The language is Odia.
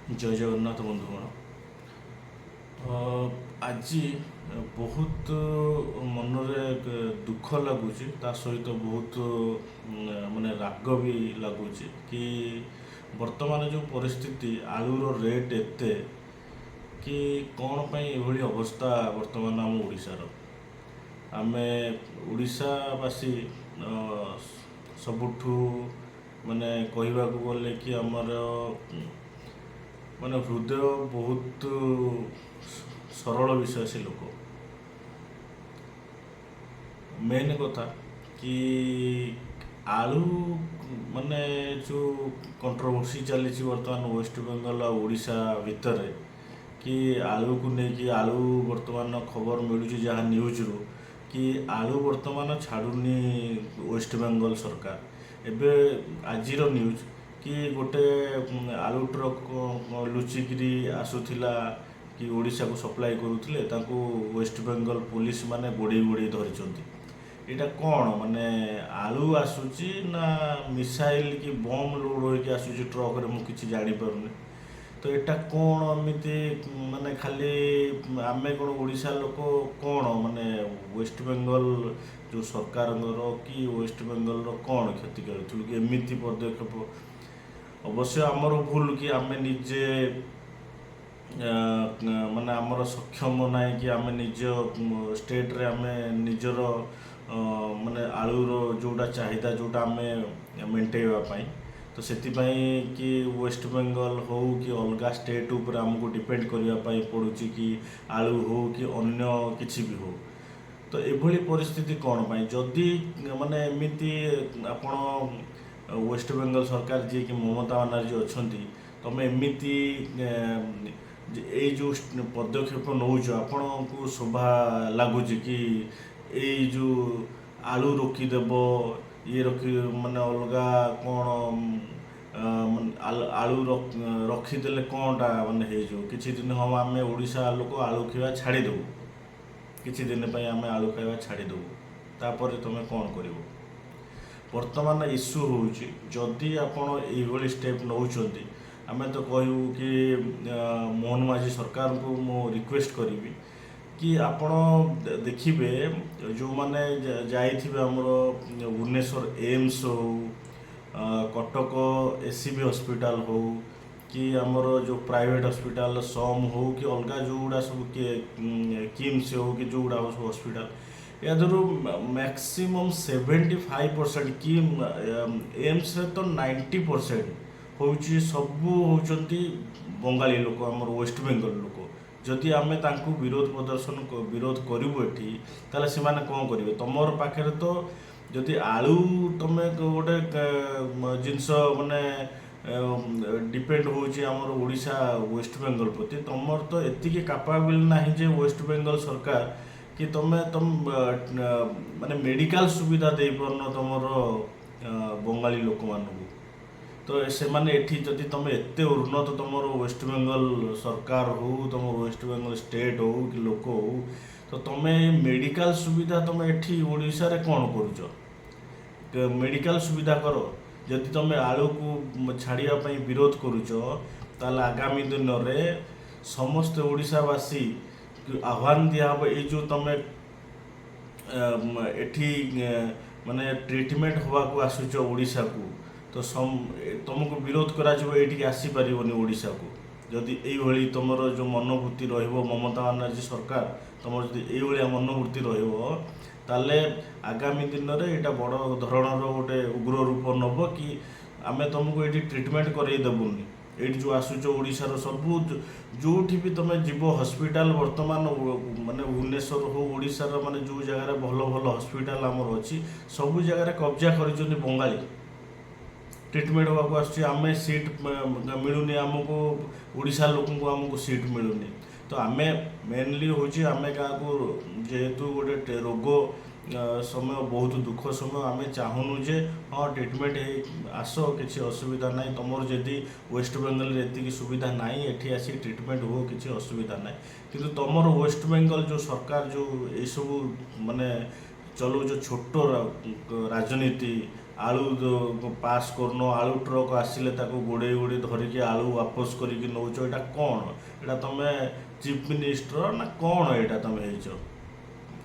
ଜୟ ଜଗନ୍ନାଥ ବନ୍ଧୁଗଣ। ଆଜି ବହୁତ ମନରେ ଦୁଃଖ ଲାଗୁଛି, ତା ସହିତ ବହୁତ ମାନେ ରାଗ ବି ଲାଗୁଛି କି ବର୍ତ୍ତମାନ ଯେଉଁ ପରିସ୍ଥିତି, ଆଳୁର ରେଟ୍ ଏତେ କି କ'ଣ ପାଇଁ ଏଭଳି ଅବସ୍ଥା ବର୍ତ୍ତମାନ ଆମ ଓଡ଼ିଶାର। ଆମେ ଓଡ଼ିଶାବାସୀ ସବୁଠୁ ମାନେ କହିବାକୁ ଗଲେ କି ଆମର ମାନେ ହୃଦୟ ବହୁତ ସରଳ ବିଶ୍ୱାସୀ ଲୋକ। ମେନ୍ କଥା କି ଆଳୁ ମାନେ ଯେଉଁ କଣ୍ଟ୍ରୋଭର୍ସି ଚାଲିଛି ବର୍ତ୍ତମାନ ୱେଷ୍ଟବେଙ୍ଗଲ ଆଉ ଓଡ଼ିଶା ଭିତରେ କି ଆଳୁକୁ ନେଇକି, ଆଳୁ ବର୍ତ୍ତମାନ ଖବର ମିଳୁଛି ଯାହା ନ୍ୟୁଜ୍ରୁ କି ଆଳୁ ବର୍ତ୍ତମାନ ଛାଡ଼ୁନି ୱେଷ୍ଟବେଙ୍ଗଲ ସରକାର। ଏବେ ଆଜିର ନ୍ୟୁଜ୍ କି ଗୋଟେ ଆଳୁ ଟ୍ରକ୍ ଲୁଚିକିରି ଆସୁଥିଲା କି ଓଡ଼ିଶାକୁ ସପ୍ଲାଏ କରୁଥିଲେ, ତାଙ୍କୁ ୱେଷ୍ଟବେଙ୍ଗଲ ପୋଲିସ ମାନେ ଗୋଡ଼େଇ ଗୋଡ଼େଇ ଧରିଛନ୍ତି। ଏଇଟା କ'ଣ? ମାନେ ଆଳୁ ଆସୁଛି ନା ମିସାଇଲ କି ବମ୍ ଲୋଡ଼ ହୋଇକି ଆସୁଛି ଟ୍ରକରେ, ମୁଁ କିଛି ଜାଣିପାରୁନି। ତ ଏଇଟା କ'ଣ ଏମିତି? ମାନେ ଖାଲି ଆମେ କ'ଣ ଓଡ଼ିଶା ଲୋକ କ'ଣ ମାନେ ୱେଷ୍ଟବେଙ୍ଗଲ ଯେଉଁ ସରକାରଙ୍କର କି ୱେଷ୍ଟବେଙ୍ଗଲର କ'ଣ କ୍ଷତି କରୁଥିଲୁ କି ଏମିତି ପଦକ୍ଷେପ? ଅବଶ୍ୟ ଆମର ଭୁଲ କି ଆମେ ନିଜେ ମାନେ ଆମର ସକ୍ଷମ ନାହିଁ କି ଆମେ ନିଜ ଷ୍ଟେଟରେ ଆମେ ନିଜର ମାନେ ଆଳୁର ଯେଉଁଟା ଚାହିଦା ଯେଉଁଟା ଆମେ ମେଣ୍ଟେଇବା ପାଇଁ। ତ ସେଥିପାଇଁ କି ୱେଷ୍ଟବେଙ୍ଗଲ ହଉ କି ଅଲଗା ଷ୍ଟେଟ୍ ଉପରେ ଆମକୁ ଡିପେଣ୍ଡ କରିବା ପାଇଁ ପଡ଼ୁଛି କି ଆଳୁ ହଉ କି ଅନ୍ୟ କିଛି ବି ହଉ। ତ ଏଭଳି ପରିସ୍ଥିତି କ'ଣ ପାଇଁ? ଯଦି ମାନେ ଏମିତି ଆପଣ ୱେଷ୍ଟବେଙ୍ଗଲ ସରକାର, ଯିଏକି ମମତା ବାନାର୍ଜୀ ଅଛନ୍ତି, ତମେ ଏମିତି ଏଇ ଯେଉଁ ପଦକ୍ଷେପ ନେଉଛ, ଆପଣଙ୍କୁ ଶୋଭା ଲାଗୁଛି କି? ଏଇ ଯେଉଁ ଆଳୁ ରୋକିଦେବ, ଇଏ ରଖି ମାନେ ଅଲଗା କ'ଣ ଆଳୁ ରଖିଦେଲେ କ'ଣଟା ମାନେ ହେଇଯିବ? କିଛି ଦିନ ହଁ, ଆମେ ଓଡ଼ିଶା ଲୋକ ଆଳୁ ଖାଇବା ଛାଡ଼ିଦେବୁ। କିଛି ଦିନ ପାଇଁ ଆମେ ଆଳୁ ଖାଇବା ଛାଡ଼ିଦେବୁ, ତାପରେ ତୁମେ କ'ଣ କରିବ? ବର୍ତ୍ତମାନ ଇସ୍ୟୁ ହେଉଛି, ଯଦି ଆପଣ ଏଇଭଳି ଷ୍ଟେପ୍ ନେଉଛନ୍ତି, ଆମେ ତ କହିବୁ କି ମୋହନ ମାଝୀ ସରକାରଙ୍କୁ ମୁଁ ରିକ୍ୱେଷ୍ଟ କରିବି କି ଆପଣ ଦେଖିବେ, ଯେଉଁମାନେ ଯାଇଥିବେ ଆମର ଭୁବନେଶ୍ୱର ଏମ୍ସ ହଉ, Cuttack S C B hospital ହଉ କି ଆମର ଯେଉଁ ପ୍ରାଇଭେଟ୍ ହସ୍ପିଟାଲ ସମ୍ ହଉ କି ଅଲଗା ଯେଉଁଗୁଡ଼ା ସବୁ କିମ୍ସ ହଉ କି ଯେଉଁଗୁଡ଼ା ହଉ ସବୁ ହସ୍ପିଟାଲ, ଏହା ଦେହରୁ ମ୍ୟାକ୍ସିମମ୍ 75% କି ଏମ୍ସରେ ତ 90% ହେଉଛି, ସବୁ ହେଉଛନ୍ତି ବଙ୍ଗାଳୀ ଲୋକ, ଆମର ୱେଷ୍ଟବେଙ୍ଗଲ ଲୋକ। ଯଦି ଆମେ ତାଙ୍କୁ ବିରୋଧ ପ୍ରଦର୍ଶନ ବିରୋଧ କରିବୁ ଏଠି, ତାହେଲେ ସେମାନେ କ'ଣ କରିବେ? ତମର ପାଖରେ ତ ଯଦି ଆଳୁ ତମେ ଗୋଟେ ଜିନିଷ ମାନେ ଡିପେଣ୍ଡ ହେଉଛି ଆମର ଓଡ଼ିଶା ୱେଷ୍ଟବେଙ୍ଗଲ ପ୍ରତି, ତମର ତ ଏତିକି କାପାବିଲ ନାହିଁ ଯେ ୱେଷ୍ଟବେଙ୍ଗଲ ସରକାର କି ତମେ ତମ ମାନେ ମେଡ଼ିକାଲ ସୁବିଧା ଦେଇପାରୁନ ତମର ବଙ୍ଗାଳୀ ଲୋକମାନଙ୍କୁ। ତ ସେମାନେ ଏଠି ଯଦି ତମେ ଏତେ ଉନ୍ନତ ତମର ୱେଷ୍ଟବେଙ୍ଗଲ ସରକାର ହଉ, ତମର ୱେଷ୍ଟବେଙ୍ଗଲ ଷ୍ଟେଟ୍ ହଉ କି ଲୋକ ହଉ, ତ ତମେ ମେଡ଼ିକାଲ ସୁବିଧା ତମେ ଏଠି ଓଡ଼ିଶାରେ କ'ଣ କରୁଛ? ମେଡ଼ିକାଲ ସୁବିଧା କର। ଯଦି ତମେ ଆଳୁକୁ ଛାଡ଼ିବା ପାଇଁ ବିରୋଧ କରୁଛ, ତାହେଲେ ଆଗାମୀ ଦିନରେ ସମସ୍ତେ ଓଡ଼ିଶାବାସୀ ଆହ୍ୱାନ ଦିଆହେବ। ଏଇ ଯେଉଁ ତମେ ଏଠି ମାନେ ଟ୍ରିଟମେଣ୍ଟ ହେବାକୁ ଆସୁଛ ଓଡ଼ିଶାକୁ, ତ ତମକୁ ବିରୋଧ କରାଯିବ, ଏଇଠିକି ଆସିପାରିବନି ଓଡ଼ିଶାକୁ। ଯଦି ଏଇଭଳି ତମର ଯେଉଁ ମନୋବୃତ୍ତି ରହିବ, ମମତା ବାନାର୍ଜୀ ସରକାର, ତମର ଯଦି ଏଇଭଳିଆ ମନୋବୃତ୍ତି ରହିବ, ତାହେଲେ ଆଗାମୀ ଦିନରେ ଏଇଟା ବଡ଼ ଧରଣର ଗୋଟେ ଉଗ୍ର ରୂପ ନେବ କି ଆମେ ତମକୁ ଏଇଠି ଟ୍ରିଟମେଣ୍ଟ କରେଇ ଦେବୁନି। ଏଇଠି ଯେଉଁ ଆସୁଛ ଓଡ଼ିଶାର ସବୁ ଯେଉଁଠି ବି ତମେ ଯିବ ହସ୍ପିଟାଲ, ବର୍ତ୍ତମାନ ମାନେ ଭୁବନେଶ୍ୱର ହଉ, ଓଡ଼ିଶାର ମାନେ ଯେଉଁ ଜାଗାରେ ଭଲ ଭଲ ହସ୍ପିଟାଲ ଆମର ଅଛି, ସବୁ ଜାଗାରେ କବ୍ଜା କରିଛନ୍ତି ବଙ୍ଗାଳୀ। ଟ୍ରିଟମେଣ୍ଟ ହେବାକୁ ଆସୁଛି, ଆମେ ସିଟ୍ ମିଳୁନି ଆମକୁ, ଓଡ଼ିଶା ଲୋକଙ୍କୁ ଆମକୁ ସିଟ୍ ମିଳୁନି। ତ ଆମେ ମେନଲି ହେଉଛି ଆମେ କାହାକୁ ଯେହେତୁ ଗୋଟେ ରୋଗ ସମୟ, ବହୁତ ଦୁଃଖ ସମୟ, ଆମେ ଚାହୁଁନୁ ଯେ ହଁ, ଟ୍ରିଟମେଣ୍ଟ ହେଇ ଆସ, କିଛି ଅସୁବିଧା ନାହିଁ। ତମର ଯଦି ୱେଷ୍ଟବେଙ୍ଗଲରେ ଏତିକି ସୁବିଧା ନାହିଁ, ଏଠି ଆସି ଟ୍ରିଟମେଣ୍ଟ ହୁଅ, କିଛି ଅସୁବିଧା ନାହିଁ। କିନ୍ତୁ ତମର ୱେଷ୍ଟବେଙ୍ଗଲ ଯେଉଁ ସରକାର ଯେଉଁ ଏଇସବୁ ମାନେ ଚଲଉଛ ଛୋଟ ରାଜନୀତି ଆଳୁ ପାସ୍ କରୁନ, ଆଳୁ ଟ୍ରକ୍ ଆସିଲେ ତାକୁ ଗୋଡ଼େଇ ଗୋଡ଼େଇ ଧରିକି ଆଳୁ ୱାପସ କରିକି ନେଉଛ। ଏଇଟା କ'ଣ? ଏଇଟା ତମେ ଚିଫ୍ ମିନିଷ୍ଟର ନା କ'ଣ ଏଇଟା ତମେ ହେଇଛ?